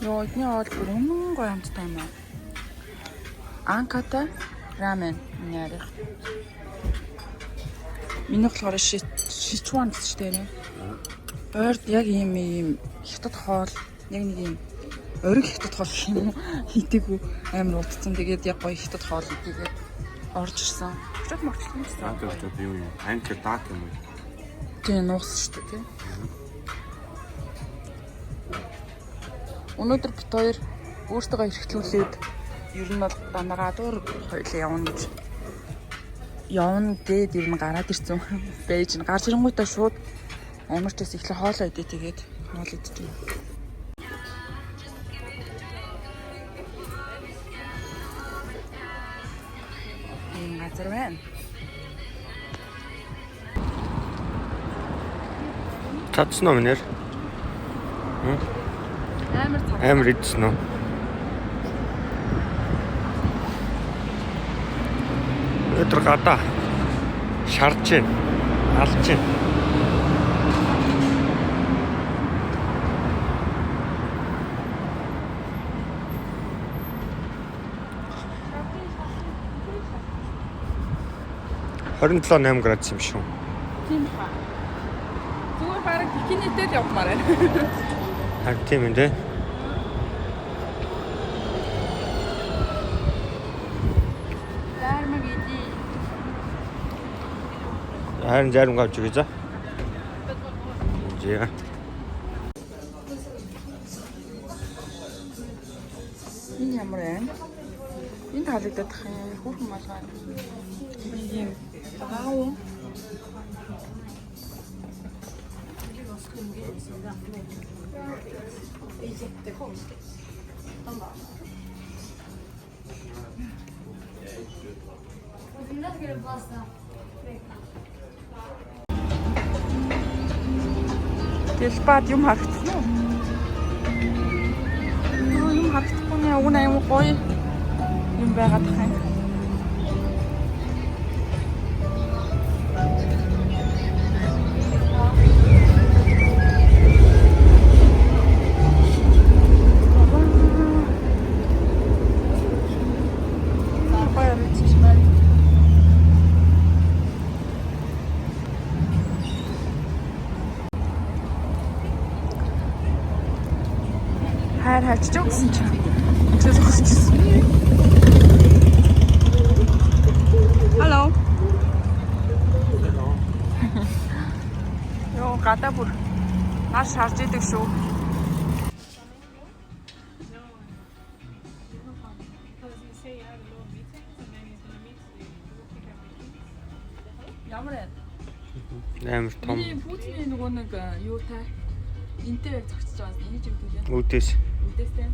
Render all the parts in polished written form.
Йоо, эдний хоол бүр үнэн гоё амттай юм аа. Анката рамен миний арих. Миний болохоор Сичуан гэсэн чинь тийм. Ойрд яг ийм ийм хятад хоол, яг нэг ийм ориг хятад хоол гэх юм уу? Хийдэггүй амар утцсан. Тэгээд яг гоё хятад хоол идээгээд орж ирсэн. Очоод морчлон гэсэн. Анкер гэдэг юу юм? Анкер дак юм уу? Тийм нуугсан шүү дээ тийм. Өнөөдөр бит хоёр өөртөө эрхтлүүлээд ер нь бол дандаа гадуур хоёлаа явна гэж явна гээд ер нь гараад ирсэн байж н гарч ирэнгуйтаа шууд амар ч бас эхлээ хоолоо идэ тэгээд хоол идчихэв. Ийм газар байна. Цадсан уу минер? Амар цаг. Амар идсэн үү? Өдөр гадаа шарж байна. Алж байна. 27.8 градус юм шүү. Тийм хаа. Зүгээр бараг бикинитэй л явмаар байна. Харин тийм ээ дээ. Зармаг идий. Харин зарим авч өгье за. За. Энэ ямар юм? Энэ таалагдах юм. Хүүхэн малгай. Нэг юм вау. Det är jättekonstigt. De bara... Och den där skulle passa veckan. Дэлбад юм харагдсан уу? Оо юм харагдахгүй нэ. Уг нь аюу гоё юм байгаад тах юм. Гоё харагдчих байна. Хайр хайчиж гэсэн чинь өглөө зогсчихсон. Hello. Йоо, гадаа бүр нар шарж идэг шүү. Ямар вэ? Амар том. Миний пүүтний нөгөө нэг юу та энтэй яг зогсож байгаа юм. Ингэж юм дүүлээ. Үүдээс. Үдээстэй.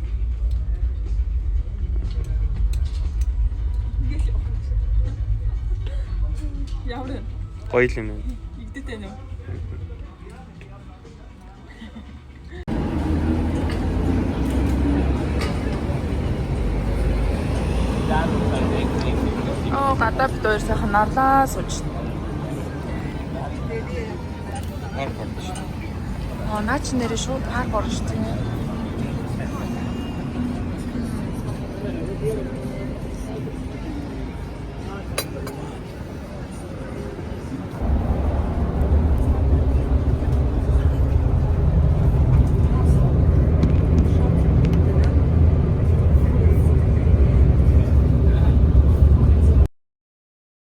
Ингээл явах юм шиг. Ямар вэ? Гоё л юм байна. Игдэтэй нөө. Оо, гадаа бид хоёр сайхан нарлаа сууж. Парк орно шүү. Оо, наа чи нэрээ шууд парк орж тийм.